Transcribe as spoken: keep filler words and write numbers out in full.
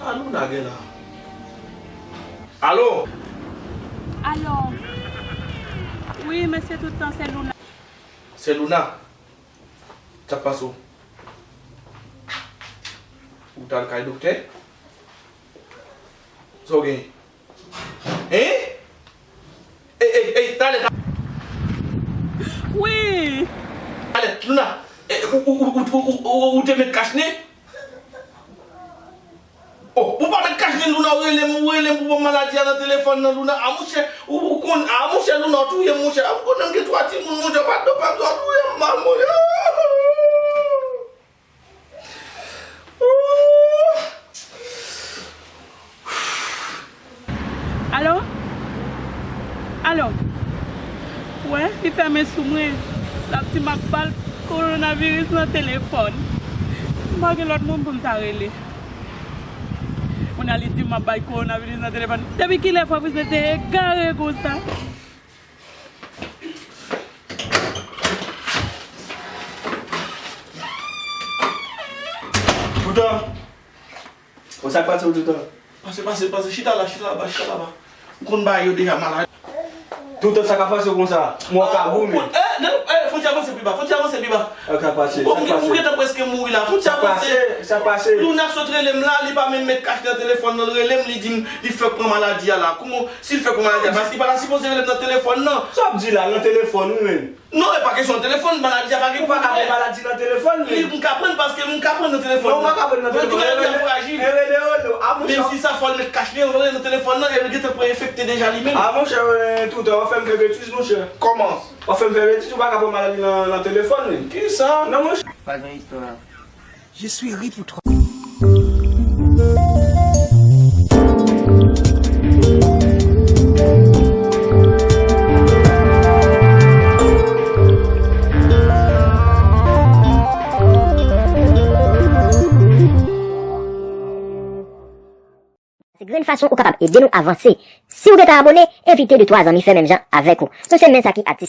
A Luna gen la. Alo? Alo? Wi, mesye, tout tan se Luna. Se Luna? Sa k pase w? Ou t al kay doktè? Sa w gen? Hein? Ey, ey, ey, talè, talè. Wi. Talè, Luna, eh, ou, ou te met kachnen? Oh, ou pa met kachnen, Luna, ou rele m, ou rele m pou ban m maladi a nan telefòn nan, Luna. A, monchè, ou, ou konn, a, monchè, Luna, ou touye m, monchè. A, m konnen m gen twa timoun, monchè, pa do pa m, ou touye m mal, monchè. Alo? Alo? Wè, li fèmen sou mwen. L ap di m ap ba l kowonaviris nan telefòn. M pa gen lòt moun pou m ta rele. Kounye a li di m ap bay kowonaviris nan telefòn. Depi kilè Fabrice te egare konsa? Toutan. Bon, sa k pase w, Toutan? Pase, pase, pase. Chita la, chita laba, chita laba. Ou konn bagay yo deja malad. Toutan, sa k ap pase w konsa? Mwen ka goumen. Eh, eh, fon ti avanse pi ba, fon ti avanse pi ba. Sa k ap pase? Ou gentan prèske mouri la, fon ti avanse. Sa k pase? Sa k pase? Luna sot rele m la, li pa menm met kach nan telefòn nan, li rele m, li di m, li fèk pran maladi a la. Kouman? Si l fèk pran maladi a, paske li pa ta sipoze rele m nan telefòn nan. Sa w ap di la, nan telefòn ou menm? Non, e pa kesyon telefòn, maladi a pa gen. Ou pa ka pran maladi nan telefòn, men. Li, m ka pran paske m ka pran nan telefòn nan. Non, ou pa ka pran nan telefòn. Maladi a frajil. Menm si sa fò l met kach li, anvan l nan telefòn nan, e l gentan pran enfekte deja li menm. A, monchè, Toutan, w ap fè m fè betiz, monchè. Kòman? W ap fè m fè betiz, ou pa ka pran maladi nan, nan telefòn, men. Kisa? Non, monchè. Pa gen istwa. Je suis ri pou twa. Se grenn fason ou kapab ede nou avanse. Si w gentan abone, envite de twa zanmi fè menm jan avèk ou. Nou se men sa ki atis.